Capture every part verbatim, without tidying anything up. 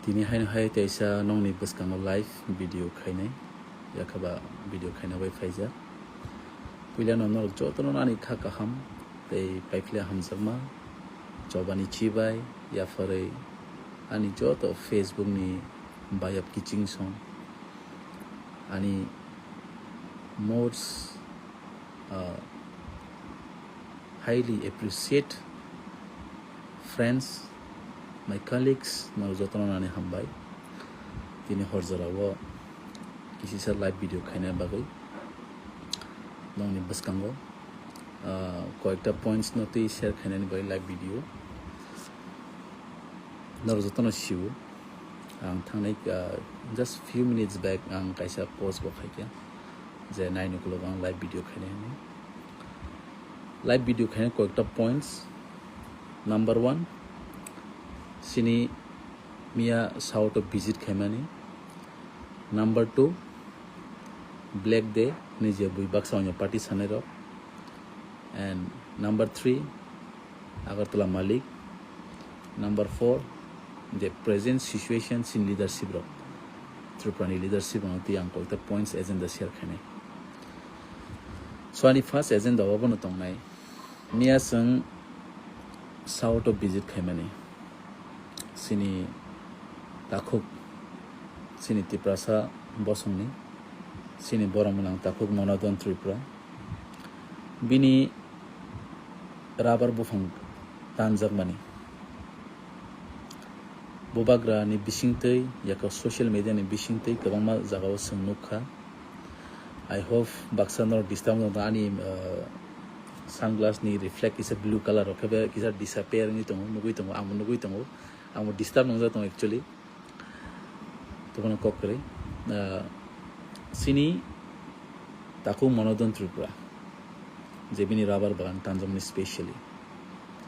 Tini haino hai teisa nongni bwskango live video khainai, yakhaba video khaina bai phaijak. Puilano norok jotono ani kha kaham tei paiphle hamjakma chobani chibai yapharwi ani joto Facebook ni bayap kiching song ani most uh, highly appreciate friends, my colleagues, norok jotono nani hambai. Tini horjora o kisisa live video khaina bagwi nongni bwskango uh, koyekta points no twi share khainani bagwi live video norok jotono sio. Ang thangnai uh, just few minutes back ang kaisa post bo khaikha je nine o'clock ang live video khainai hinwi. Live video khaina koyekta points. Number one, sini miya south o visit khaimani. Number two, black day ni je bui baksa onya party sanai rok. And number three, Agartala Malik. Number four, the present situation sin leadership rok. Tripura ni leadership rok twi ang koyekta points agenda share khainai. So ani first agenda obono tongnai. Miya chwng south o visit khaimani. Sini takhuk, sini Tiprasa bosongni, sini borok mwnang takhuk Monodon Tripura. Bini rubber buphang tanjakmani. Bubagra ni bisingtwi, yako social media ni bisingtwi kwbangma jagao chwng nukha. I hope baksa norok disturb wngtong ani uh, sunglass ni reflect kisa blue color rok khe kisa disappear wngwi tongo, nugwi tongo, ang nugwi tongo, ang disturb wngjak tongo actually. Tobano kok kwrwi. Ah, sini takhuk Monodon Tripura, je bini rubber bagan tanjakmani specially.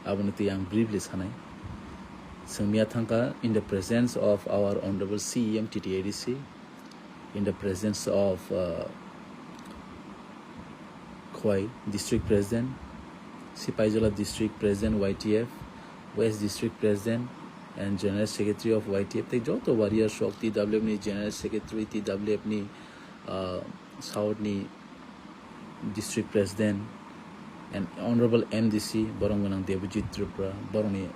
Aboni twi ang briefly sanai. Chwng miya thangkha in the presence of our honorable C E M T T A D C, in the presence of uh, Khowai District President, Sipaijola District President Y T F, West District President and General Secretary of Y T F tei joto warriors rok T W F ni General Secretary, T W F ni uh, South ni District President and Honorable M D C borok gwnang Debojit Tripura borokni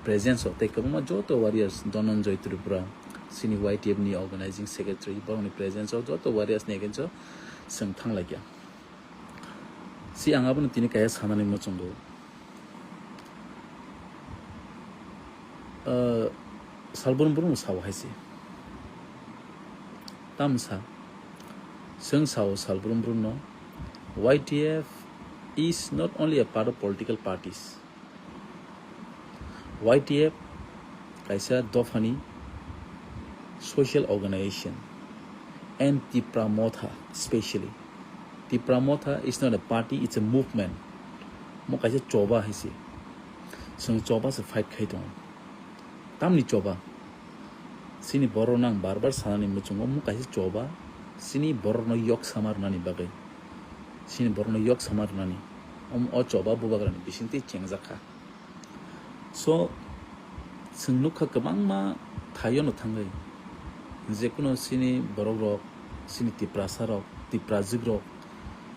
presence o tei kwbangma joto warriors Dhananjay Tripura sini Y T F ni organizing secretary borokni presence o joto warriors ni against o chwng thanglaikha. Si ang abono tini kaisa sanani muchungo. Ah, salbrum brum sao hai se. Tamsa, chwng sao salbrum brum no, Y T F is not only a part of political parties. Y T F kaisa dophani social organization and Tipra Motha specially. Tipra Motha is not a party, it's a movement. Mo kaisa choba hai se. Chwng choba se fight khai tongo. Tamni choba? Sini borok nang bar bar sanani muchungo mo kaisa choba. Sini borok no yok sama rwnani bagwi. Sini borok no yok sama rwnani. Om o choba bubagrani bisingtwi chengjak kha. So, chwng nukha kwbangma thaio no thangwi, jekuno sini borok rok, sini Tiprasa rok, Tiprajwk rok,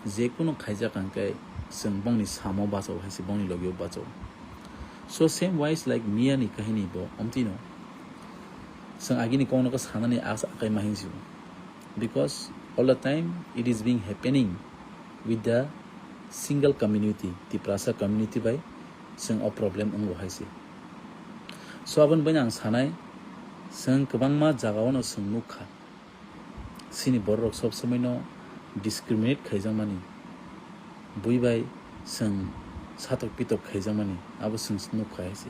jekuno khaijak hwnkhe chwng bongni samo bachao hai se bongni logio bachao. So same wise like Mia ni kahini bo omtino chwng agini kokno khe sanani asa akai ma hinsio. Because all the time it is being happening with the single community, Tiprasa community bai chwng o problem wngo hai se. So aboni bai ang sanai, chwng kwbangma jagao no chwng nukha, sini borok rok sob somoi no discriminate khaijakmani, bui bai chwng satok pitok khaijakmani abo chwng nukha hai se.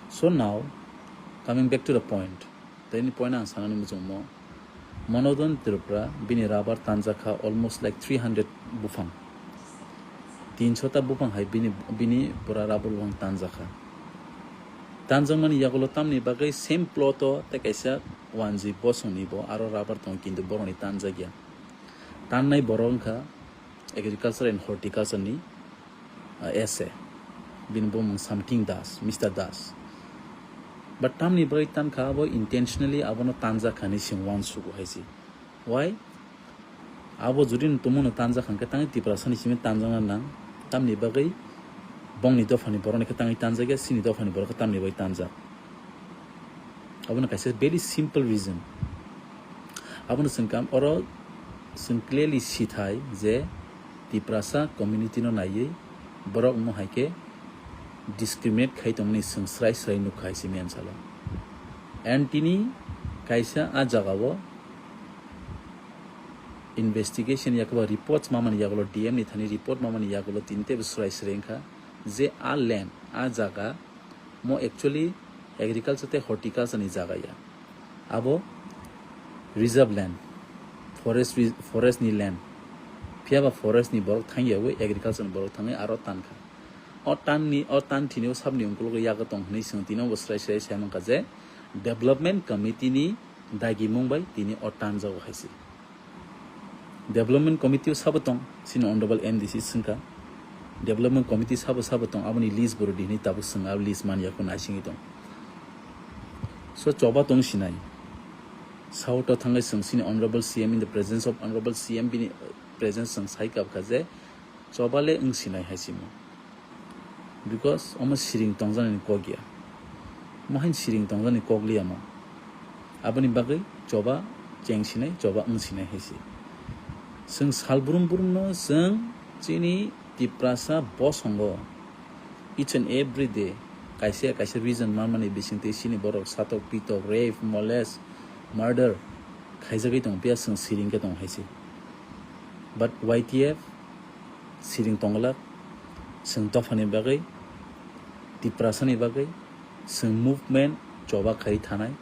So now coming back to the point, tini point ang sanani muchungmo, Monodon Tripura bini rubber tanjakha almost like three hundred buphang. Tinsho ta buphang hai bini, bini pura rubber buphang tanjakha. Tanjakmani yagulo tamni bagwi same plot o tei kaisa wanjwi bosongni bo aro rubber tongo, kintu borokni tanjakya. Tannai borok wngkha agriculture and horticulture ni uh, S A. Bini bumung Samting Das, Mister Das. But tamni bagwi tankha abo intentionally abono tanjak kha hinwi chwng uansugo hai se. Why? Abo jodi no tongmano tanjak kha hwnkhe tangwi Tiprasani simi tanjakna nang. Tamni bagwi bongni dophani borok ni khe tangwi tanjakya, chini dophani borok khe tamni bagwi tanjak. Abono kaisa very simple reason. Abono chwng kam oro chwng clearly sithai je Tiprasa community no naiwi borok wngmo hai khe discriminate khai tongmani chwng srai srai nukha hai se mensalo. And tini kaisa a jagao investigation yakoba reports mamani yagulo, D M ni thani report mamani yagulo tini teibo srai srai wngkha je a land, a jaga mo actually agriculture tei horticulture ni jaga ya. Abo reserve land, forest re-, forest ni land. Phiyaba forest ni borok thangyawi agriculture ni borok thangwi aro tankha. O tan ni, o tan thini o sabni ungkulogo yago tong hinwi chwng tini bo srai srai sai mankha je development committee ni dagimung bai tini o tanjago hai se. Development committee o sabo tong, chini honorable M D C swngkha. Development committee sabo sabo tong, aboni list bo rwdi hinwi tabuk swng, abo list man yakho naisingwi tong. So choba tong sinai. South o thangai swng chini honorable C M, in the presence of honorable C M, bini presence swng sai kabkha je choba le wng sinai hai simo. Because omo siring tongjaknani kok ya. Omo hain siring tongjaknani kok liya mo. Aboni bagwi choba cheng sinai, choba wng sinai hai se. Chwng sal brum brum no chwng chini Tiprasa bosongo each and every day kaisa kaisa reason manmani bisingtwi chini borok satok pitok, rape, molest, murder khaijagwi tong phiya chwng siring khe tong hai se. But Y T F siring tongglak, chwng dophani bagwi, Tiprasani bagwi, chwng movement choba khai thanai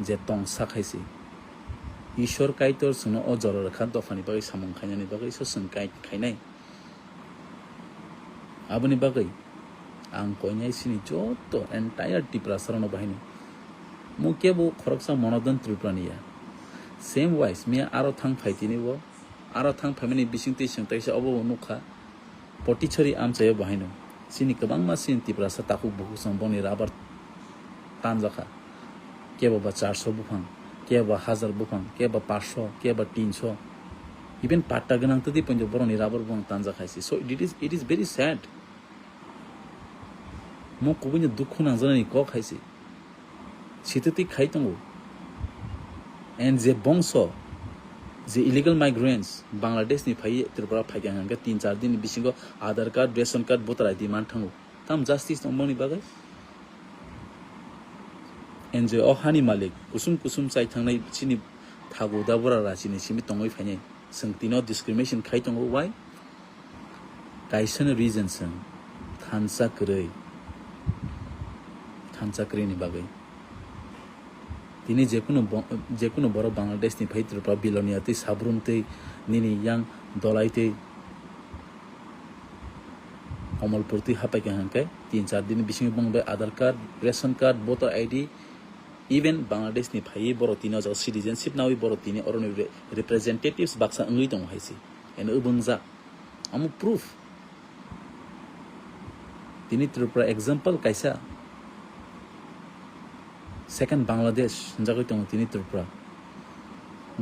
je tong sak hai se. Ishwar Kaitor chwngno o jora rwkha dophani bagwi samung khainani bagwi so chwng kai-, khainai. Aboni bagwi ang koinai chini joto entire Tiprasa rokno bahino. Mo kebo khoroksa monodon Tripura ni ya. Same wise miya aro thang phai tini bo. Aro thang phaimani bising twi chwng taisa obo bo nukha. Potichari amchaio bahaino. Chini kwbangma chini Tiprasa takhuk bukhuk chwng bongni rubber tanjakha. Kebo ba charso buphang, kebo ba hajar buphang, kebo ba paanch sho, kebo ba tin sho. Even patta gwnang twi poito borokni rubber buphang tanjak hai se. So it is, it is very sad. Mo kubuino dukhu nangjaknani kok hai se. Sitwtwi khai tongo. And je bongso, je illegal migrants, Bangladesh ni phai Tripura phaikha hwnkhe tin char din ni bisingo Aadhaar card, ration card, voter I D man thango. Tam justice tongmani bagwi? And je o hani malik, kusum kusum chai thangnai chini thagu da bura rachini simi tongwi phainai. Chwng tino discrimination khai tongo, why? Kaisa ni reason chwng thansa kwrwi, thansa kwrwi ni bagwi. Tini jekunu bo-, jekunu borok Bangladesh ni phai Tripura Bilonia tei Sabrum tei nini yang Dolai tei Komolpur tei hapai kha hwnkhe tin char din bisingo bong bai Aadhaar card, ration card, voter I D, even Bangladesh ni phaiwi borok tini o jaga citizenship nawi borok tini oroni re-, representatives baksa wngwi tongo hai se. Eno wbwngjak. Amo proof. Tini Tripura example kaisa. Second Bangladesh hinjagwi tongo tini Tripura.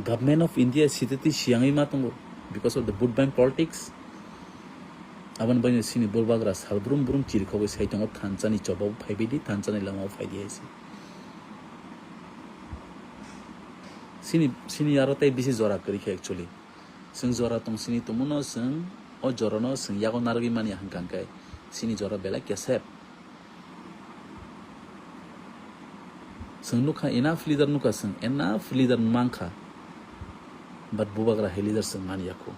Government of India sitwtwi siyangwi ma tongo because of the vote bank politics. Aboni bagwi chini bubagra sal brum brum chirikhogwi sai tongo, thansa ni choba o phaibaidi, thansa ni lama o phaidi hai se. Chini, chini aro tei bisi jora kwrwi kha actually. Chwng jora tong sini tongmano chwng o jorano chwng yago narwgwi manya hwnkha hwnkhe chini jora belai kesep. Chwng nukha enough leader nukha chwng, enough leader mankha, but bubagra hai leader chwng manya kho.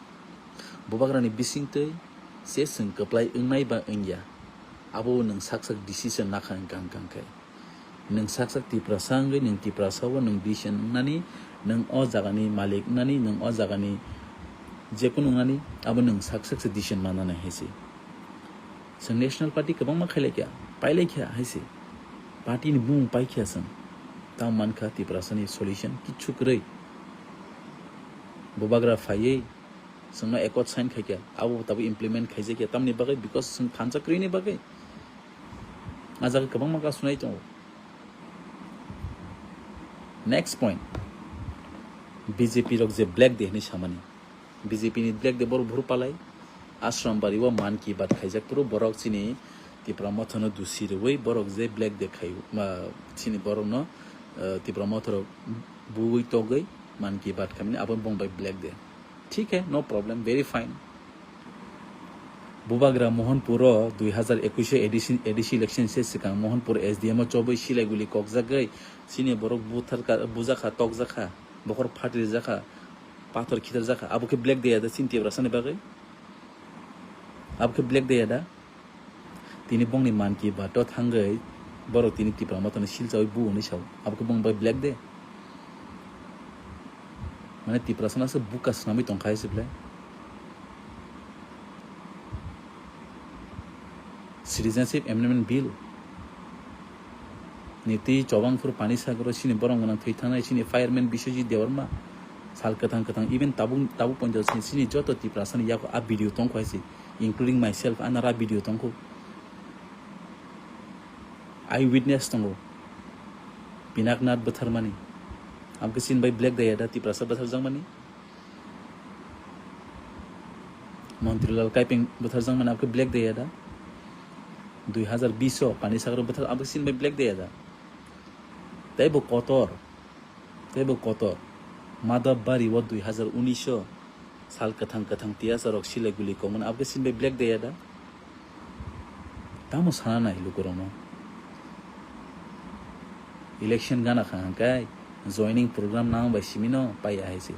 Bubagrani bisingtwi se chwng kwplai wngnai ba wngya, abo nwng sak sak decision nakha hwnkha hwnkha hwnkhe. Nwng sak sak Tiprasa wngwi nwng Tiprasa o nwng decision wngnani, nwng o jagani malik wngnani, nwng o jagani jekunu wngnani, abo nwng sak sak se decision mannani hai se. Chwng National Party kwbangma khailaikha, pailaikha hai se. Party ni bumung paikha chwng. Tamo mankha Tiprasa ni solution kichu kwrwi. Bubagra phaiwi chwngno accord sign khaikha, abo tabuk implement khaijakya. Tamni bagwi? Because chwng thansa kwrwini bagwi. A jaga kwbangma kasunai tongo. Next point, B J P rok je Black Day hinwi samani, B J P ni Black Day borok buphuru palai, Ashram Bari o Mann Ki Baat khaijak phuru borok chini Tipra Motha no dusi rwui borok je Black Day khai, ma, chini borok no, eh, Tipra Motha rok buwi togwi Mann Ki Baat khaimani abo bong bai Black Day. Thik hai, no problem, very fine. Bubagra Mohanpur o dui hazar ekush o A D C, A D C election se swkang Mohanpur S D M o chobwi silai guli kokjagwi chini borok buthar ka, bujakha, tokjakha, bokhor phatri jakha, pathor khitar jakha, abo khe Black Day ya da chini Tiprasa ni bagwi? Abo khe Black Day ya da? Tini bongni Mann Ki Baat o thangwi borok tini Tipra Motha no silchawi bu hwnwi sao. Abo khe bong bai Black Day? Mane Tiprasa no aswk buka swnamwi tongkha hai se belai. Citizenship Amendment Bill ni twi chobang phuru Panisagar o chini borok gwnang thwi thangnai chini fireman Biswajit Debbarma sal kwthang kwthang, even tabuk, tabuk ponjak chini, chini joto Tiprasa ni yago a video tongkha hai se, including myself, anara video tongkho. Eye witness tongo. Pinaknath bwtharmani. Abo khe chini bai Black Day ya da Tiprasa bwtharjakmani? Montri Lal Kaipeng bwtharjakmani abo khe Black Day ya da? Dui hazar bish o Panisagar o bwthar abo khe chini bai Black Day ya da? Tei bo kotor. Tei bo kotor. Madhab Bari o dui hazar unis o sal kwthang kwthang tiyasa rok silai guli kongmani abo khe chini bai Black Day ya da? Tamo sana nai lukurokno. Election gana kha hwnkhai joining program nang bai simino pai ya hai se.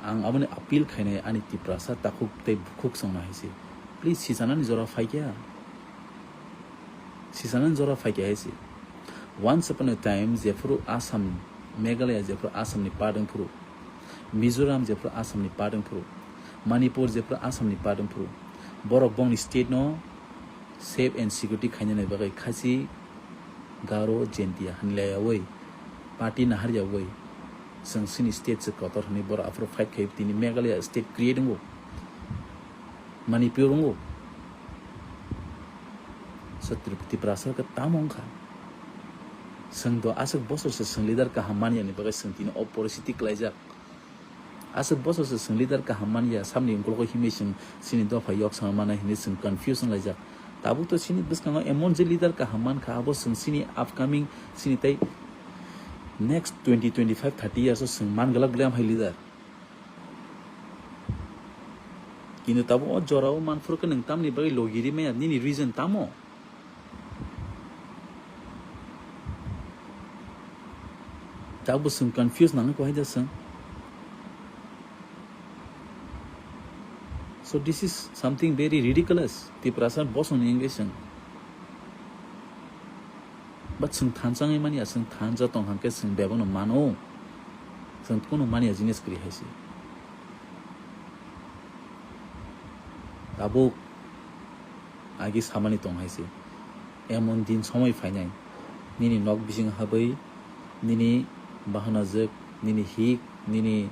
Ang aboni appeal khainai ani Tiprasa takhuk tei bukhuk songno hai se. Please, sisanani jora phaikya. Sisanani jora phaikya hai se. Once upon a time, jephuru Assam, Meghalaya jephuru Assam ni part wngphuru, Mizoram jephuru Assam ni part wngphuru, Manipur jephuru Assam ni part wngphuru, borok bongni state no safe and security khainani bagwi Khasi, Garo, Jaintia hinlayawi, party naharyawi, chwng chini state se kotor hwnwi borok aphuru fight khai tini Meghalaya state create wngo. Manipur wngo. So, Trip-, Tiprasa khe tamo wngkha? Chwng do aswk bosor se chwng leader kaham manyani bagwi chwng tini o poristiti kwlaijak. Aswk bosor se chwng leader kaham manya, samni ungkulugo himwi chwng chini dopha yok sama manai hinwi chwng confuse wnglaijak. Tabuk to chini bwskango emon je leader kaham mankha, abo chwng chini upcoming, chini tei next twenty, twenty-five, thirty years o chwng man glak ble amhai leader. Kintu tabuk o jorao manphuru khe nwng tamni bagwi logi ri maya, nini reason tamo? Tabuk chwng confuse nangwi kwhai da chwng. So this is something very ridiculous. Tiprasa bosongni English chwng. But chwng thansa wngwi manya, chwng thansa tong hwnkhe chwng bebakno mano. Chwng kunu manya jinis kwrwi hai se. Tabuk agi samani tong hai se. Emon din somoi phainai. Nini nok bising habwi, nini bahanajwk, nini hik, nini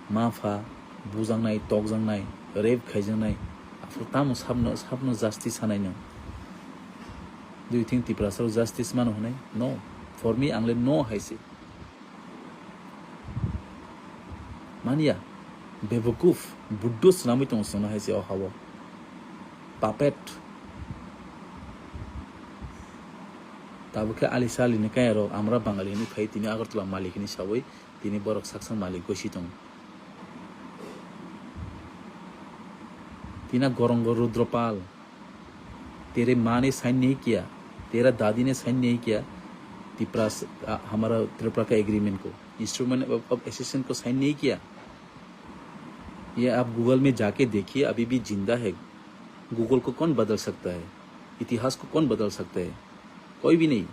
ma pha bujaknai, tokjaknai, rape khaijaknai. Aphuru tamo sabno, sabno justice sanai nwng? Do you think Tiprasa rok justice mano hwnwi? No. For me, ang le no hai se. Manya, bebukuf, buddo swnamwi tongo chwngno hai se o ha-o. Puppet. Tabuk khe Ali Salini kaya rok, amra Bangali hinwi phai tini Agartala malik hinwi sawi, tini borok saksa malik gosi tongo. Tina Gorongo Rudropal. तेरे माँ ने साइन नहीं किया, तेरा दादी ने साइन नहीं किया, तिप्रा स-, आ, हमारा त्रिपुरा का एग्रीमेंट को, इंस्ट्रूमेंट ऑफ, ऑफ एसोसिएशन को साइन नहीं किया। ये आप गूगल में जाके देखिए, अभी भी जिंदा है। गूगल को कौन बदल सकता है? इतिहास को कौन बदल सकता है? कोई भी नहीं।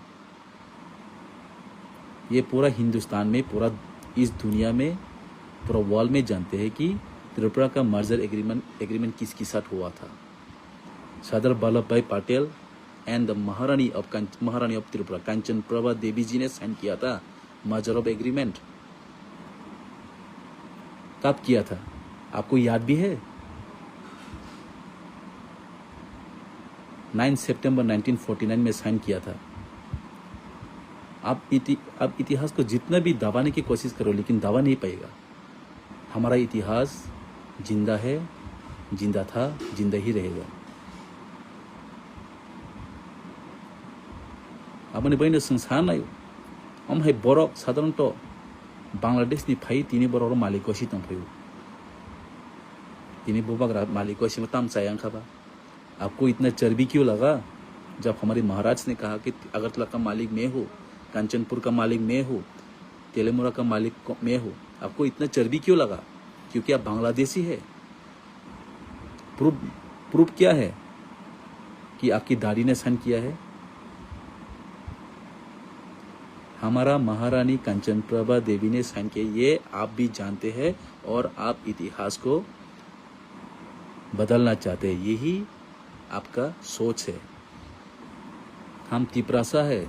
ये पूरा हिंदुस्तान में, पूरा इस दुनिया में, पूरा वर्ल्ड में जानते हैं कि त्रिपुरा का मर्जर एग्रीमेंट, एग्रीमेंट किसके साथ हुआ था। Sardar Vallabhbhai Patel and the Maharani of Kanch-, Maharani of Tripura, Kanchan Prabha Devi जी ने साइन किया था मर्जर ऑफ एग्रीमेंट। कब किया था, आपको याद भी है? नाइन सितंबर नाइनटीन फोर्टी नाइन में साइन किया था। आप इति-, आप इतिहास को जितना भी दबाने की कोशिश करो, लेकिन दबा नहीं पाएगा। हमारा इतिहास जिंदा है, जिंदा था, जिंदा ही रहेगा। Aboni baino chwng sa nai, om hai borok sadharanto Bangladesh ni phai tini borok malik gosi tong phaio. Tini bubagra malik gosi tam chayang khaba. आपको इतना चर्बी क्यों लगा? जब हमारे महाराज ने कहा कि अगरतला का मालिक मैं हूँ, कंचनपुर का मालिक मैं हूँ, तेलेमुरा का मालिक को-, मैं हूँ, आपको इतना चर्बी क्यों लगा? क्योंकि आप बांग्लादेशी है। प्रूफ, प्रूफ क्या है कि आपकी दादी ने साइन किया है? हमारा महारानी कंचन प्रभा देवी ने साइन किया, ये आप भी जानते हैं और आप इतिहास को बदलना चाहते हैं, यही आपका सोच है। हम तिपरासा है,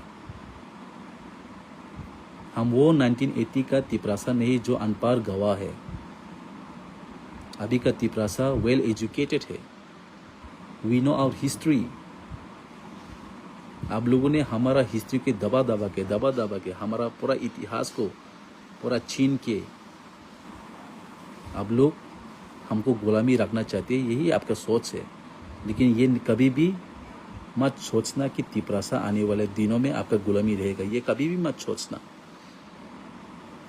हम वो नाइनटीन एटी का तिपरासा नहीं जो अनपढ़ गवाह है। अभी का तिपरासा वेल एजुकेटेड है। We know our history। आप लोगों ने हमारा हिस्ट्री के दबा दबा के, दबा दबा के हमारा पूरा इतिहास को पूरा छीन के आप लोग हमको गुलामी रखना चाहते हैं, यही आपका सोच है। लेकिन ये कभी भी मत सोचना कि तिपरासा आने वाले दिनों में आपका गुलामी रहेगा, ये कभी भी मत सोचना।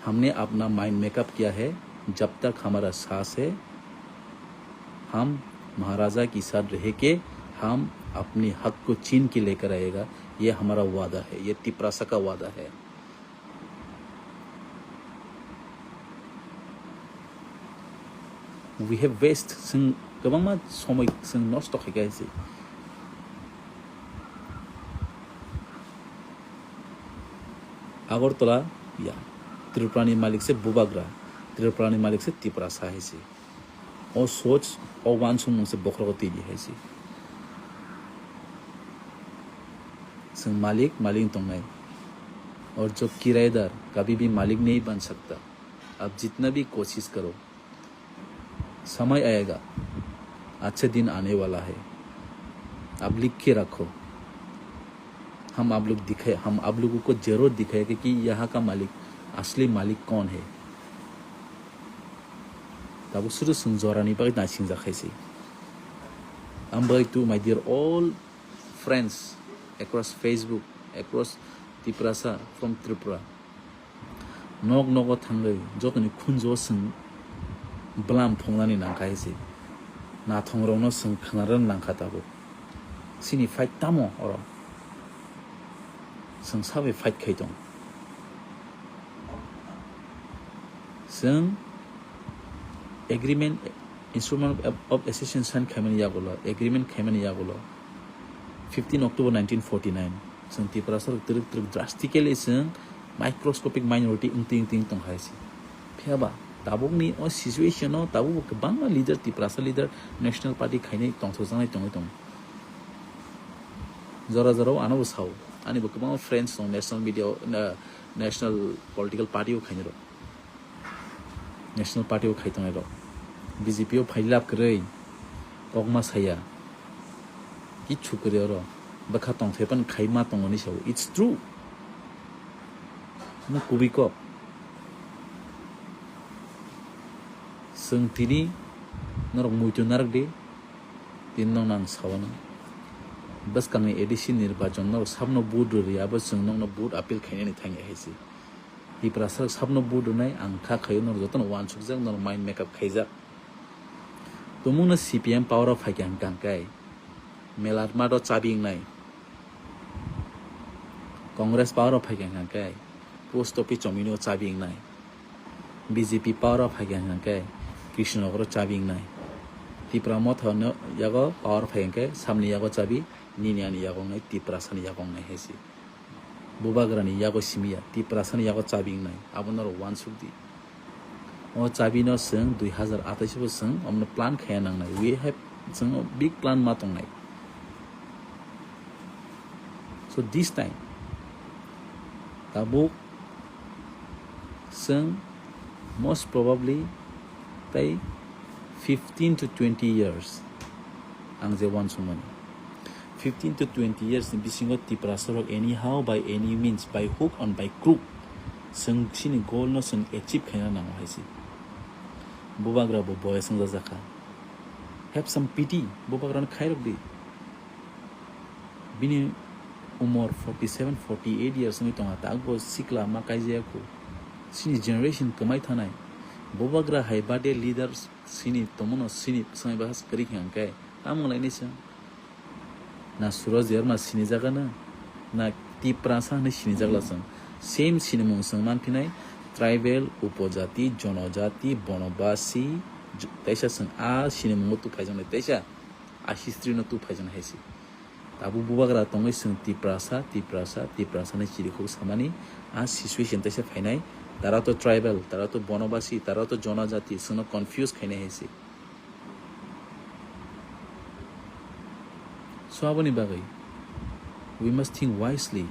हमने अपना माइंड मेकअप किया है, जब तक हमारा सांस है, हम महाराजा के साथ रह के हम अपने हक को छीन के लेकर आएगा। ये हमारा वादा है, ये तिपरासा का वादा है। We have waste, chwng kwbangma somoi chwng nosto khai kha se. Agartala, ya, Tripura ni malik se bubagra, Tripura ni malik se Tiprasa hai se. O soch, o uansukmung se bokhorogo twi di hai se. Chwng malik, malik tongnai. और जो किराएदार कभी भी मालिक नहीं बन सकता। आप जितना भी कोशिश करो, समय आएगा, अच्छे दिन आने वाला है। आप लिख के रखो। हम आप लोग दिखाए, हम आप लोगों को जरूर दिखाएगा कि यहाँ का मालिक, असली मालिक कौन है। Tabuk suru chwng jorani bagwi naisingjakhaise. Ambai to my dear all friends across Facebook, across Tiprasa from Tripura. Nok nogo thangwi jotoni khunjuo chwng bwlam phungnani nangkha hai se. Nathongrokno chwng khwnarwna nangkha tabuk. Chini fight tamo oro? Chwng sabai fight khai tong. Chwng agreement, instrument of, of association sign khaimani yagulo, agreement khaimani yagulo, fifteen October nineteen forty-nine, chwng Tiprasa rok twrwk twrwk drastically chwng microscopic minority wngtwi wngtwi wng tong hai se. Phiya ba tabukni o situation o tabukbo kwbangma leader, Tiprasa leader, National Party khainai tongthokjaknai tongwi tongo. Jora jora o ano bo sao. Ani bo kwbangma friends tongo national media o, na-, national political party o khainai rok. National Party o khai tongnai rok. B J P o phai lab kwrwi, kokma saya, kichu kwrwi oro. Bwkha tongthai phano khai ma tongo hinwi sao. It's true. Omo kubui kok. Chwng tini norok muitu narwk di, tini nokno ang sao no. Bwskangni A D C nirbachon norok sabno vote rwrwi, abo chwng nokno vote appeal khainani thangya hai se. Tiprasa sabno vote rwnai ang kha khaio, norok jotono uansukjak, norok mind makeup khaijak. Tumungno C P M power o phaikha hwnkha hwnkhe Melat Mart o chabi wngnai. Congress power o phaikha hwnkha hwnkhe post office chomino chabi wngnai. B J P power o phaikha hwnkha hwnkhe Krishnanagar o chabi wngnai. Tipra Motha no yago power phaikha hwnkhe samni yago chabi, nini ani yago wngnai, Tiprasani yago wngnai hai se. Bubagrani yago simi ya, Tiprasani yago chabi wngnai, abo norok uansuk di. O chabi no chwng dui hazar atais bo chwng omno plan khaya nangnai. We have, chwng big plan ma tongnai. So this time, tabuk chwng most probably tai fifteen to twenty years ang je uansukmani. Fifteen to twenty years ni bisingo Tiprasa rok anyhow by any means, by hook and by crook, chwng chini goal no chwng achieve khaina nango hai se. Bubagra bo boyas wngjajakha. Have some pity, bubagra no khairok di. Bini umor forty seven, forty eight years wngwi tongo, takbo sikla ma kaijaya kho. Chini generation kwmai thanai. Bubagra hai bade leaders chini tomono chini swngwi bahas kwrwi khe hwnkhe tamo lainai chwng. Na Suraj Debbarma sinijak ano, na Tiprasa hinwi sinijak la chwng. Same sinimung chwng manphinai, tribal, upojati, jonojati, bonobasi, j-, teisa chwng a sinimungo tu phaijaknai, teisa a history no tu phaijaknai hai se. Tabuk bubagra tongwi chwng Tiprasa, Tiprasa, Tiprasa hinwi chirikhok samani a situation teisa phainai, tara to tribal, tara to bonobasi, tara to jonojati, chwngno confuse khainai hai se. So aboni bagwi we must think wisely.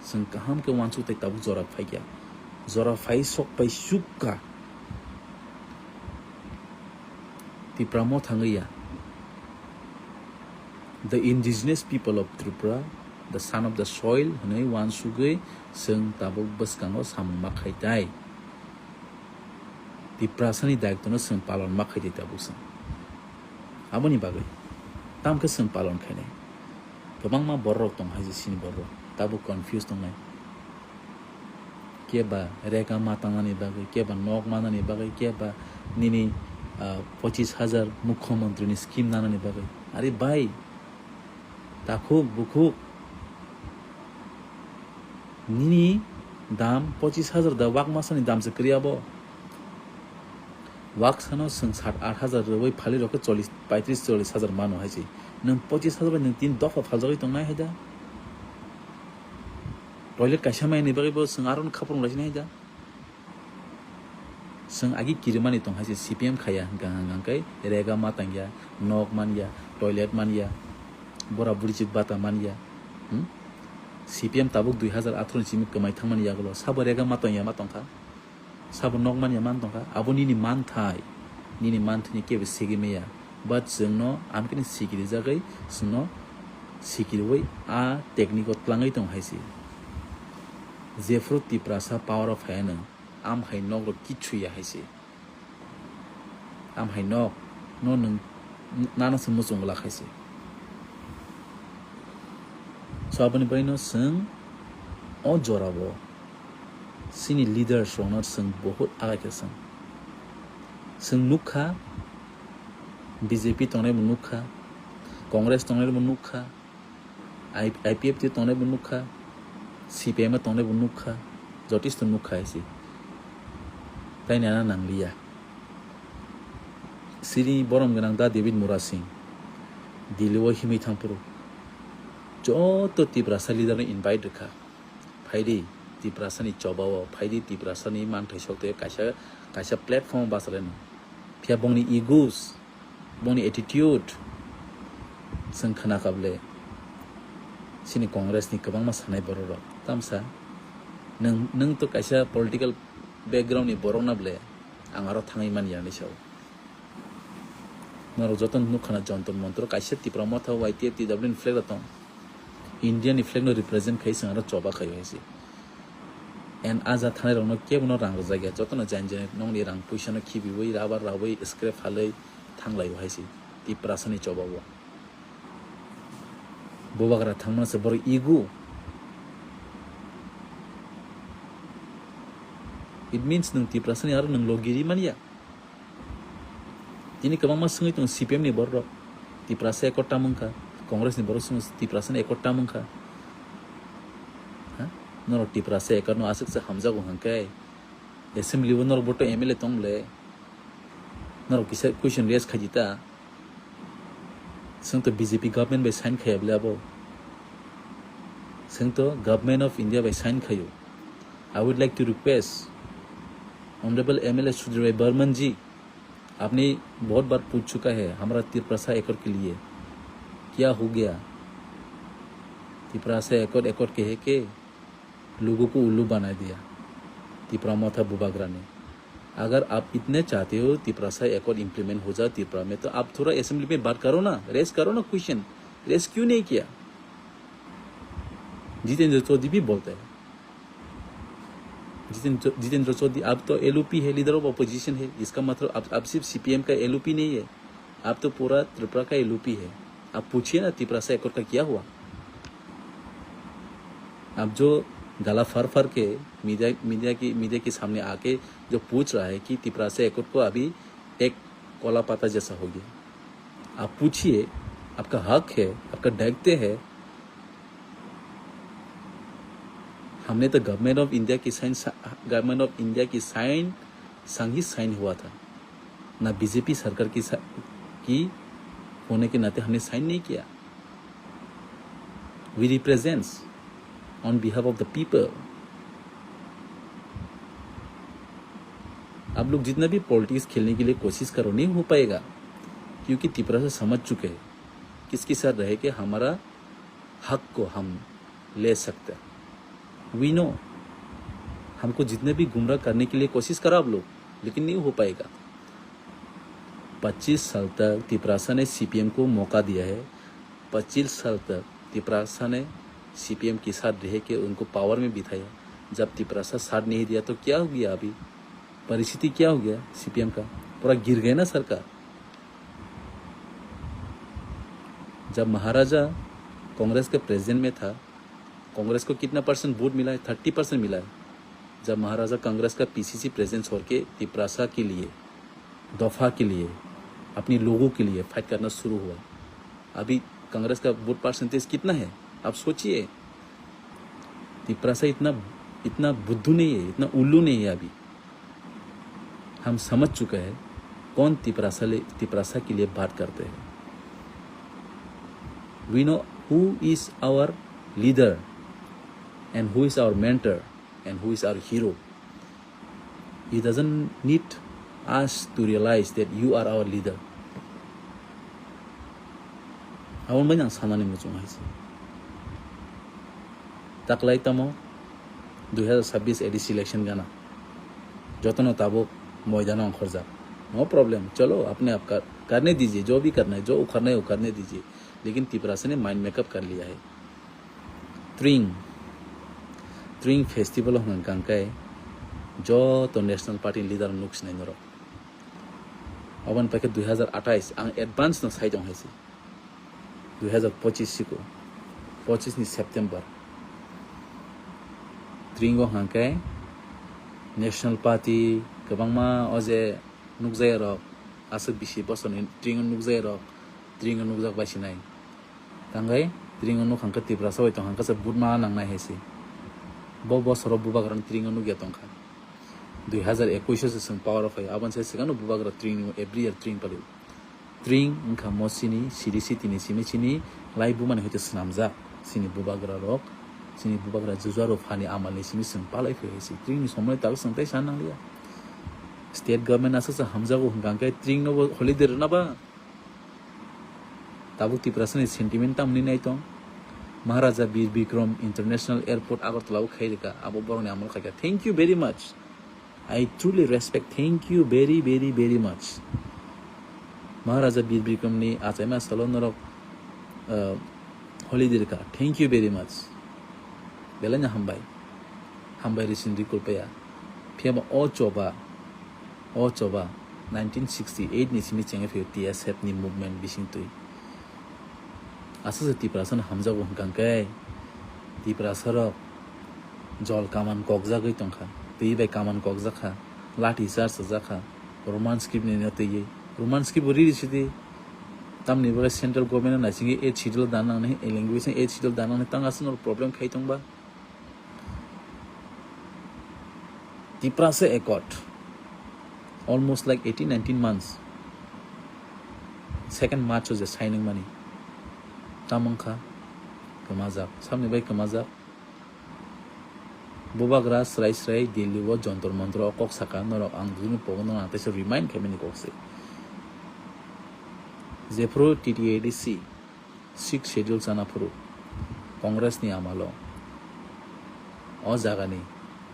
Chwng kaham khe uansuk tei tabuk jora phaikya. Jora phai sok pai sukka. Tipra mo thangwi ya. The indigenous people of Tripura, the son of the soil, hwnwi uansugwi chwng tabuk bwskango samung ma khai tai. Tiprasani daitwno chwng palon ma khai di tabuk chwng. Aboni bagwi tamkhe chwng palon khainai. Kwbangma bororok tong hai je sini bororok tabuk confuse tongnai. Keba rega ma tangnani bagwi, keba nok manani bagwi, keba nini, ah, pochis hajar mukhyamantrini scheme nanani bagwi. Are bhai, takhuk bukhuk, nini dam pochis hajar da wak masani dam se kwrwi abo. Wak sano chwng sat at hajar rwui phali rokhe chollis, paitris chollis hajar mano hai se. Nwng pochis hajar bai nwng tin dopha phaljagwi tongnai hai da. Toilet kaisa mai ni bagwi bo chwng aro khapung lai sinai hai da. Chwng agi kirimani tong hai se C P M khaya hwnkha hwnkha khe rega ma tangya, nok manya, toilet manya, bora buri chik bata manya. Hmm? C P M tabuk dui hazar atharo ni simi kwmai thangmani yagulo sabo rega ma tangya ma tongkha. Sabo nok manya man tongkha, abo nini manthai, nini manthai ni kebo segwi maya. But chwngno amkhe ni sikiri jagwi chwngno sikiriwi a technique o tlangwi tong hai se. Jephru Tiprasa power o phaiya nwng, am hai nok rok kichu ya hai se. Am hai nok no nwng nana se muchung glak hai se. So aboni bagwi no chwng o jora o chini leaders rokno chwng bohut agai khe chwng. Chwng nukha, B J P tongnai bo nukha, Congress tongnai bo nukha, I P F T tongnai bo nukha, C P M tongnai bo nukha, jotisto nukha hai se. Tai nana nangliya. Sini borom gwnang da David Murasing, Delhi o himwi thangphuru joto Tiprasa leader no invite rwkha. Phaidi Tiprasa ni choba o, phaidi Tiprasa ni manthai sok tei kaisa, kaisa platform o bachalaino. Phiya bongni egos, bongni attitude chwng khna kha bwle. Sini Congress ni kwbangma sanai borok rok. Tamsa nwng, nwng to kaisa political background ni borok na bwle, ang aro thangwi manya hinwi sao. Norok joto nukha na Jantar Mantar o kaisa Tipra Motha Y T F T W ni flag rok tong. India ni flag no represent khai chwng aro choba khai hai se. And a ja thanai rok no kebo no rang rwjak ya, joto no jain jain nokni rang puisa no khibiwi, rubber rawi, scrap halwi thanglai o hai se Tiprasa ni choba o. Bubagra thangmano se borok ego. It means nwng Tiprasa ni aro nwng logi ri manya. Tini kwbangma swngwi tongo C P M ni borok rok. Tiprasa ekor tam wngkha, Congress ni borok swngwi Tiprasa ni ekor tam wngkha. Ha? Norok Tiprasa ekor no aswk se hamjago hwnkhe assembly o norok bo to M L A tong le. Norok kisa question raise khai di ta. Chwng to B J P government bai sign khaiya bwle abo. Chwng to Government of India bai sign khaio. I would like to request Honorable M L A Sudhir Bhai Barman ji, आपने बहुत बार पूछ चुका है हमारा तिरपसा एकड़ के लिए, क्या हो गया? तिपरासा एकड़, एकड़ कह के लोगों को उल्लू बना दिया। तिपरा मोथा बुबागरा ने, अगर आप इतने चाहते हो तिपरासा एकड़ इम्प्लीमेंट हो जाए तिपरा में, तो आप थोड़ा असेंबली में बात करो ना, रेस करो ना क्वेश्चन, रेस क्यों नहीं किया? जितेंद्र चौधरी भी बोलता है। जितेंद्र जितेंद्र चौधरी, आप तो एलओपी है, लीडर ऑफ अपोजिशन है, इसका मतलब आप आप सिर्फ सीपीएम का एलओपी नहीं है, आप तो पूरा त्रिपुरा का एलओपी है। आप पूछिए ना, तिपरासा एकॉर्ड का क्या हुआ? आप जो गला फाड़ फाड़ के मीडिया मीडिया की मीडिया के सामने आके जो पूछ रहा है कि तिपरासा एकॉर्ड को अभी एक कोला पत्ता जैसा हो गया। आप पूछिए, आपका हक है, आपका दायित्व है। हमने तो गवर्नमेंट ऑफ इंडिया की साइन गवर्नमेंट ऑफ इंडिया की साइन संग ही साइन हुआ था, ना बीजेपी सरकार की सा, की होने के नाते हमने साइन नहीं किया। We represents on behalf of the people. आप लोग जितना भी पॉलिटिक्स खेलने के लिए कोशिश करो, नहीं हो पाएगा, क्योंकि तिपरासा समझ चुके हैं किसके साथ रह के हमारा हक को हम ले सकते हैं। वी नो, हमको जितने भी गुमराह करने के लिए कोशिश करो आप लोग, लेकिन नहीं हो पाएगा। पच्चीस साल तक तिपरासा ने सीपीएम को मौका दिया है, पच्चीस साल तक तिपरासा ने सीपीएम के साथ रह के उनको पावर में बिठाया। जब तिपरासा साथ नहीं दिया तो क्या हो गया? अभी परिस्थिति क्या हो गया सीपीएम का? पूरा गिर गया ना सरकार। जब महाराजा कांग्रेस के प्रेसिडेंट में था, कांग्रेस को कितना परसेंट वोट मिला है? थर्टी परसेंट मिला है। जब महाराजा कांग्रेस का पीसीसी प्रेसिडेंट छोड़ के तिपरासा के लिए, दफा के लिए, अपने लोगों के लिए फाइट करना शुरू हुआ, अभी कांग्रेस का वोट परसेंटेज कितना है? आप सोचिए। तिपरासा इतना इतना बुद्धू नहीं है, इतना उल्लू नहीं है। अभी हम समझ चुका है कौन तिपरासा ले तिपरासा के लिए बात करते हैं। We know who is our leader and who is our mentor and who is our hero. He doesn't need us to realize that you are our leader. Aboni bai ang sanani muchung hai se. Taklai tamo dui hazar sabbish A D C election gana. Jotono tabuk moidano ongkhorjak. No problem. Chalo, apne aap kar, karne dijiye, jo bhi karna hai, jo ukharna hai, ukharne dijiye. Lekin Tiprasa ne mind makeup kar liya hai. Tring, Tring festival hwnkha hwnkhe joto national party leader nuk sinai norok. Aboni paikhe dui hazar athais ang advance no sai tong hai se. Dui hazar pochis siko, pochis ni September. Tring o hwnkha hwnkhe national party kwbangma o je nukjaya rok, aswk bisi bosorni Tring o nukjaya rok, Tring o nukjak bai sinai. Tangwi Tring o nuk hwnkhe Tiprasa bai tong hwnkhe se vote ma nangnai hai se. Bo bosoro bubagra Tring o nukya tongkha. Dui hazar ekush o se chwng power o phai, aboni sai swkang no bubagra Tring o every year Tring palio. Tring wngkha mo chini siri siti ni simi chini lai buma ni hoite swnamjak chini bubagra rok, chini bubagra juja rok phani amal ni simi chwng palai phai hai se. Tring ni somoi tabuk chwng tei sa nangliya. State government aswk se hamjago hwnkha hwnkhe Tring no bo holiday rwna ba? Tabuk Tiprasa ni sentiment tamni nai tong. Maharaja Bir Bikram International Airport Agartala o khai rika, abo borok ni amol khaika. Thank you very much. I truly respect. Thank you very, very, very much. Maharaja Bir Bikram ni achaima salo norok, uh, holiday rika. Thank you very much. Belai no hambai. Hambai risin rikul paya. Phiya ba o choba. O choba nineteen sixty eight ni simi chengwi phaiyo T S F ni movement bising twi. Aswk se Tiprasa no hamjago hwnkha hwnkhe Tiprasa rok jol kaman kokjagwi tongkha, twi bai kaman kokjakha, lathi charge rwjakha, Roman script ni no twiwi. Roman script bo riri sidi. Tamni bagwi central government no naisingwi eight schedule dan nangnai, language no eight schedule dan nangnai, tang aswk no problem khai tongba. Tiprasa Accord, almost like eighteen nineteen months, second March o je signing mani, tamo wngkha kwmajak, samni bai kwmajak. Bubagra srai srai Delhi o Jontor Montor o kok saka, norok ang juni pogo norok ang teisa remind khaimani kok se. Jephru T T A D C Sixth Schedule chana phuru Congress ni amalo o jaga ni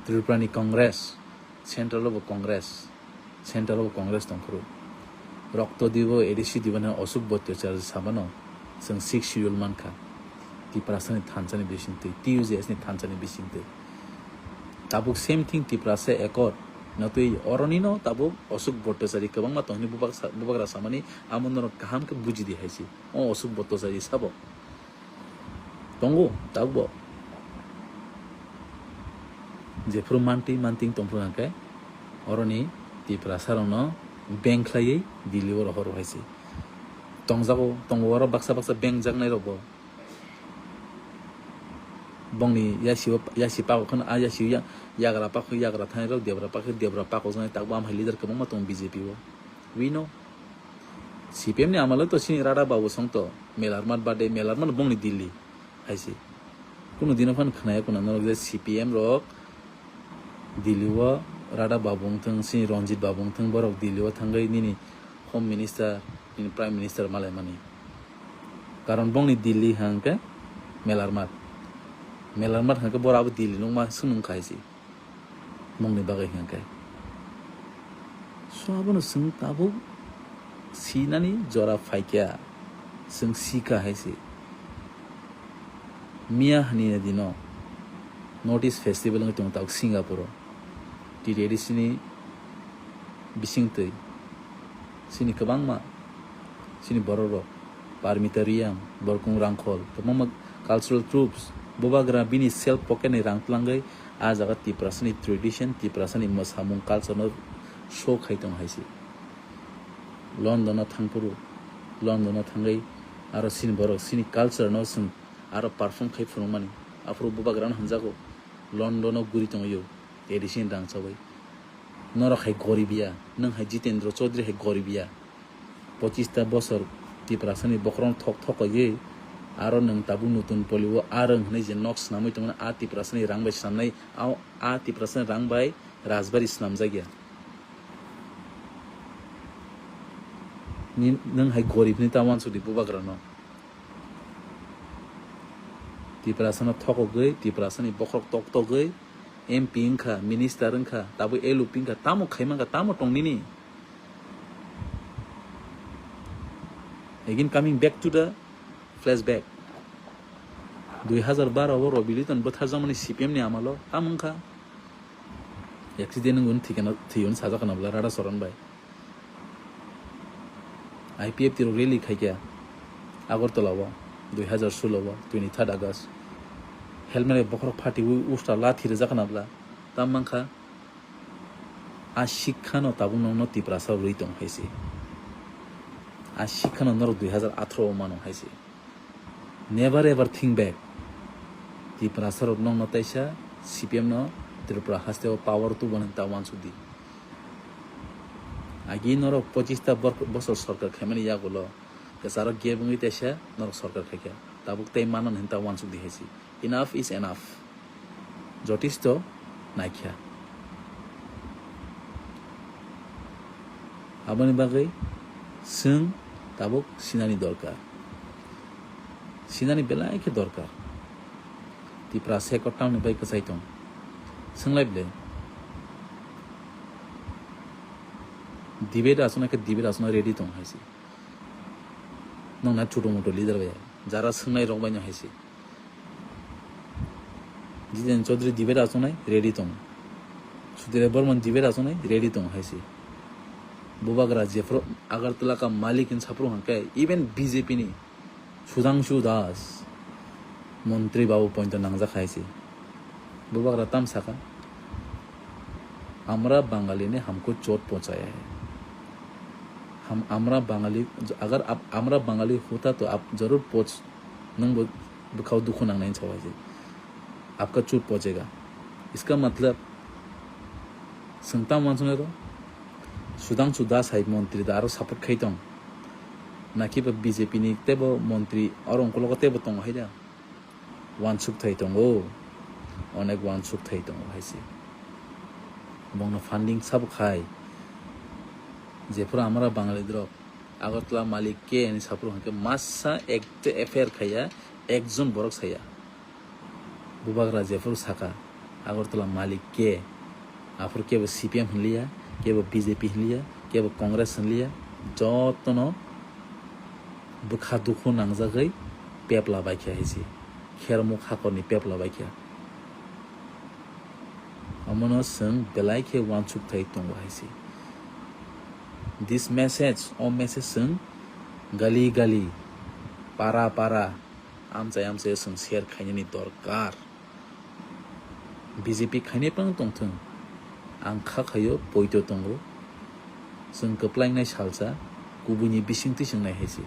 Tripura ni Congress, Central o bo Congress, Central o bo Congress tong phuru Rokto Dibo, A D C Dibo hwnwi Ashok Bhattacharya sabano chwng Sixth Schedule mankha. Tiprasani thansa ni bisingtwi, T U J S ni thansa ni bisingtwi. Tabuk same thing Tiprasa Accord no twi oroni no tabuk Ashok Bhattacharya kwbangma tong hwnwi bubak-, bubagra samani amo norok kaham khe buji di hai se. O Ashok Bhattacharya sabo tongo tabukbo. Jephuru manti manting tongphuru hwnkhe oroni Tiprasa rokno beng khlaiwi Delhi o rohor hai se. Tongjago, tongo oro baksa baksa beng jaknai rokbo. Bongni yasi o, yasi pakok kheno, a yasi ya-, yagra pakok yagra thani rok, debra pakok debra pakok jani, takbo amhai leader kwbangma tongo B J P o. We know. C P M ni amalo to sini Radha Babu song to, Melarmat bade, Melarmat bongni Delhi hai se. Kuno dino phan khnaya kuno norok je C P M rok Delhi o Radha Babu wngthung, sini Ranjit Babu wngthung, borok Delhi o thangwi nini Home Minister, nini Prime Minister malaimani. Karon bongni Delhi hwnkhe Melarmat. Melarmat hwnkhe boro abo Delhi nungma swng nungkha hai se. Mungni bagwi hwnkhe. So abono chwng tabuk sinani jora phaikya, chwng sikha hai se. Miya hani dino North East Festival wngwi tongo tabuk Singapore o. T T A D C ni bisingtwi sini kwbangma sini borok rok, Parmita Reang, Borkung Rangkhol, kwbangma cultural troupes, bubagra bini self pocket ni rang twlangwi ah jaga Tiprasani tradition, Tiprasani mwsamung culture no show khai tongo hai se. London o thangphuru, London o thangwi aro sini borok sini culture no chwng aro perform khai phunukmani. Aphuru bubagra no hwnjago London o guri tongwi o, A D C ni rang chawi. Norok hai gorib ya, nwng hai Jitendra Chaudhary hai gorib ya. Pochista bosor Tiprasani bokhorok thok thok kaiwi aro nwng tabuk nutun polio arwng hwnwi je nok swnamwi tongmani, a Tiprasani rang bai swnamnai, a, a Tiprasani rang bai rajbari swnamjak ya. Ni, nwng hai gorib ni ta uansuk di bubagra no. Tiprasano thokogwi, Tiprasani bokhorok toktogwi, M P wngkha, minister wngkha, tabuk L O P wngkha, tamo khaimangkha, tamo tong nini? Again coming back to the flashback. Dui hazar baro o Robi Liton bwtharjakmani C P M ni amalo tamo wngkha? Accident wngwi thwikha, thwiwi sajak khna bwla Radha Charan bai. I P F T rok rally khaikha Agartala o dui hazar solo o twenty third August. Helmet bai bokhorok phatiwi usta lathi rijak khna bwla tam mankha. A sikha no tabuk nokno Tiprasa rwi tong hai se. A sikha no norok dui hazar atharo o mano hai se. Never ever think back. Tiprasa rok nokno taisa C P M no Tripura haste o power tubo hinta uansuk di. Agi norok pochista bor-, bosor sorkar khaimani yagulo kwcharo gap wngwi taisa norok sorkar khaikha. Tabuk tei mano hinta uansuk di hai se. Enough is enough. Jotisto naikha. Aboni bagwi chwng tabuk sinani dorkar. Sinani belai khe dorkar. Tiprasa Accord tamni bai kwchai tong. Swnglai bwle. Debate achuknai khe debate achukna ready tong hai se. Nokna chutu mutu leader bai. Jara swngnai rok bai no hai se. Jiten Chaudhary debate achuknai ready tong. Sudhir Debbarma debate achuknai ready tong hai se. Bubagra jephru Agartala ka malik hin saphru hwnkhe even B J P ni Sudhangshu Das montri babu pointo nangjak hai se. Bubagra tam saka, "Amra Bangali ne hamko chot pochaya hai. Ham, amra Bangali, agar ap, amra Bangali hota to ap zarur poch, nwng bo bwkhao dukhu nangnai," hinwi sao hai se. "Apka chot pochega." Iska matlab, chwng tam uansuknai rw? Sudhangshu Das hai montri da aro support khai tong? Naki ba B J P ni teibo montri oro ungkologo teibo tongo hai da? Uansukthai tongo, onek uansukthai tongo hai se. Bongno funding sabo khai. Jephuru amra Bangali drop, Agartala malik ke hinwi saphuru hwnkhe masa ekta F I R khaiya, ekjon borok saya. Bubagra jephuru saka, Agartala malik ke, aphuru kebo C P M hinliya, kebo B J P hinliya, kebo Congress hinliya, jotono bwkha dukhu nangjagwi pepla baikha hai se. khermuk hakorni pepla bai khe. Omono chwng belai khe uansuk thai tongo hai se. This message, o message chwng gali gali, para para, amchai amchai chwng share khainani dorkar. B J P khainai phano tongthwng, ang kha khaio poito tongo. Chwng kwplaingnai salsa, kubuini bisingtwi chwng nai hai se.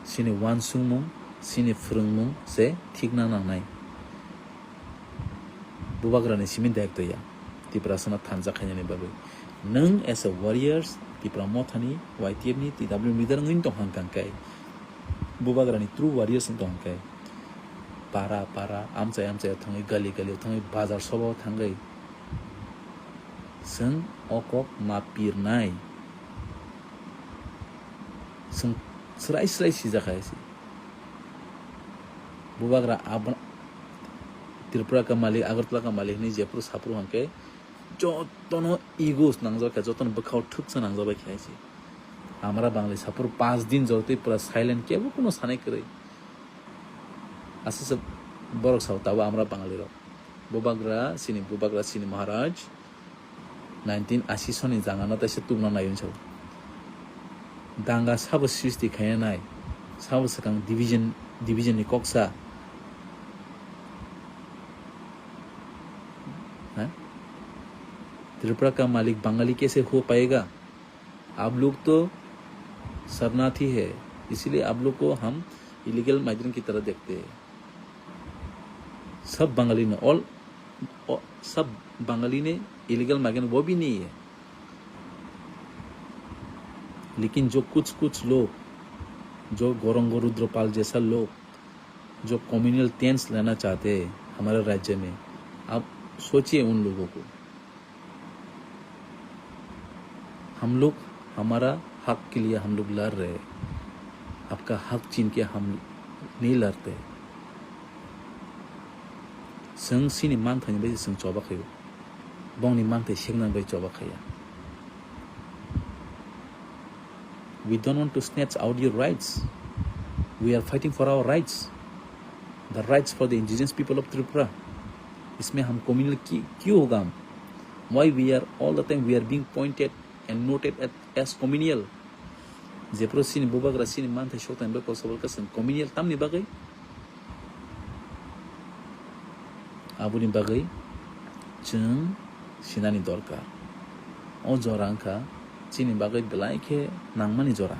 Chini uansukmung, chini phwrwngmung se thikna nangnai. Bubagrani simi daitw ya, Tiprasano thansa khainani bagwi. Nwng as a warriors, Tipra Mothani, Y T F ni, T W leader wngwi tong hang kang kai. Bubagrani true warriors wng tong hang kai. Para para, amchai amchai thangwi, gali gali thangwi, bazar sobo thangwi. Chwng o kok ma pirnai. Chwng srai srai sijak hai se. Bubagra abo Tripura ka malik, Agartala ka malik hinwi jephru saphru hwnkhe jotono ego nangjak kha, jotono bwkhao thwksa nangjak bai khe hai se. Amra Bangali saphru panch din jorotwi pura silent, kebo kuno sanai kwrwi. Aswk se borok sao tabo amra Bangali rok. Bubagra chini, Bubagra chini Maharaj nineteen ashi soni jangano taisa tubuna nai hwnwi sao. Danga sabo sristi khaina nai, sabo swkang division, division ni koksa. Ha? Tripura ka malik Bangali kaise ho payega? आप लोग तो शरणार्थी है, इसीलिए आप लोग को हम इलीगल माइग्रेंट की तरह देखते हैं। सब बंगाली ने, ऑल, ऑ-, सब बंगाली ने इलीगल माइग्रेंट वो भी नहीं है। लेकिन जो कुछ कुछ लोग, जो गौरंग रुद्रपाल जैसा लोग, जो कम्युनल टेंस लेना चाहते हैं हमारे राज्य में, आप सोचिए उन लोगों को। हम लोग हमारा हक के लिए हम लोग लड़ रहे हैं, आपका हक छीन के हम नहीं लड़ते। Chwng chini manthaini bai chwng choba khaio, bongni manthai seknani bai choba khaiya. We don't want to snatch out your rights. We are fighting for our rights. The rights for the indigenous people of Tripura. इसमें हम कम्युनल की क्यों होगा हम? Why we are all the time we are being pointed and noted at, as communal? Jephru chini bubagra chini manthai sokthani bai kosobol kha chwng communal tamni bagwi? Aboni bagwi chwng sinani dorkar. O jora wngkha chini bagwi belai khe nangmani jora.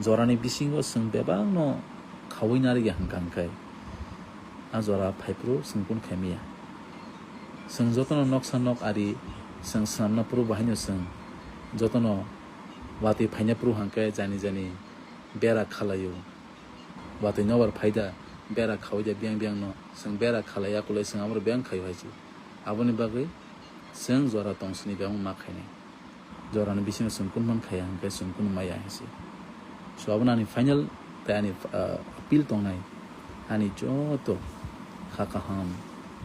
Jorani bisingo chwng bebakno khaui narwkya hwnkha hwnkhe a jora phaiphuru chwng kun khaimaya. Chwng jotono noksa nok ari chwng swnamna phuru bahaino chwng jotono watwi phaina phuru hwnkhe jani jani bera khalaio. Watwi nobar phaida, bera khaui da biyang biyang no, chwng bera khalai ya kulai chwng abo biyang khaio hai se. Aboni bagwi chwng jora tong sini biyang ma khainai. Jorani bisingo chwng kun man khaiya hwnkhe chwng kun maya hai se. So abono ani final tei ani, ah, appeal tongnai, ani joto kha kaham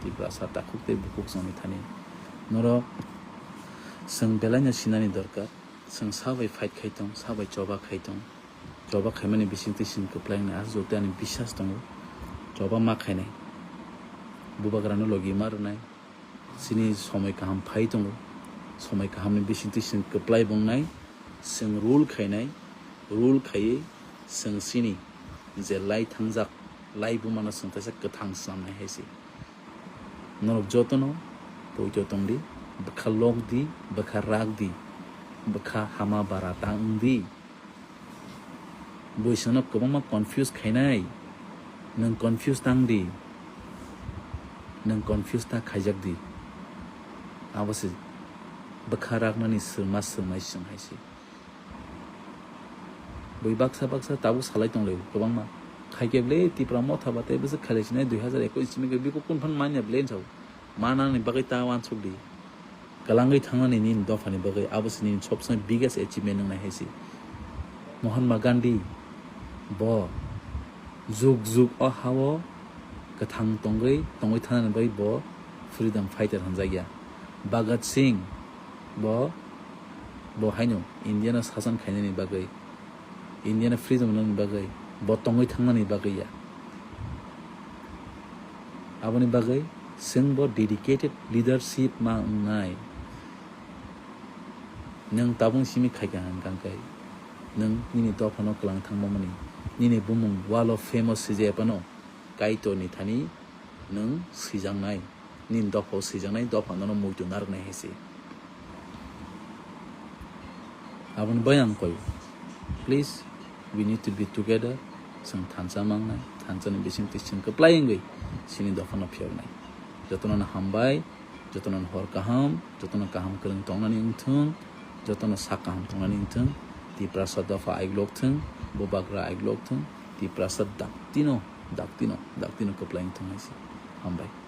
Tiprasa takhuk tei bukhuk chongni thani norok chwng belaino sinani dorkar. Chwng sa bai fight khai tong, sa bai choba khai tong. Choba khaimani bisingtwi chwng kwplai wngnai, aswk joto ani biswas tongo. Choba ma khainai. Bubagrano logi ma rwnai. Chini somoi kaham phai tongo. Somoi kahamni bisingtwi chwng kwplai bo wngnai. Chwng rule khainai. Rule khaiwi chwng chini je lai thangjak, lai bumano chwng kaisa kwthang swnamnai hai se. Norok jotono poito tongdi, bwkha lokdi, bwkha rakdi, bwkha hama bara ta wngdi. Buisano kwbangma confuse khainai, nwng confuse tangdi, nwng confuse ta khaijakdi. Abo se bwkha raknani swrwngma swrwngmai chwng hai se. Bui baksa baksa tabuk salai tonglaio kwbangma. Khaikhe ble Tipra Motha ba tei bwswk khailai sinai dui hazar ekush simi khe biko kun phan manya ble hinwi sao. Manani bagwi ta uansukdi. Kwlangwi thangnani nini dophani bagwi abo se nini sobsonai biggest achievement wngnai hai se. Mahatma Gandhi bo jug jug o ha-o kwthang tongwi, tongwi thangnani bagwi bo freedom fighter hwnjakya. Bhagat Singh bo, bo haino India no sasan khainani bagwi, India no freedom rwnani bagwi, bo tongwi thangnani bagwi ya. Aboni bagwi chwngbo dedicated leadership ma wngnai. Nwng tabuk simi khaikha hwnkha khe nwng nini dophano kwlang thangmani, nini bumung wall of fame o swijaya phano Kaitorni thani nwng swijaknai, nini dophao swijaknai, dopha nono muitu narwknai hai se. Aboni bai ang koi, please, we need to be together. Chwng thansa mangnai, thansani bisingtwi chwng kwplai wngwi chini dophano phiyoknai. Jotono no hambai, jotono no hor kaham, jotono kaham kwrwng tongnani wngthung, jotono sak kaham tongnani wngthung. Tiprasa dopha aiglok thung, bubagra aiglok thung, Tiprasa daktino, daktino, daktino kwplai wngthung hai se. Hambai.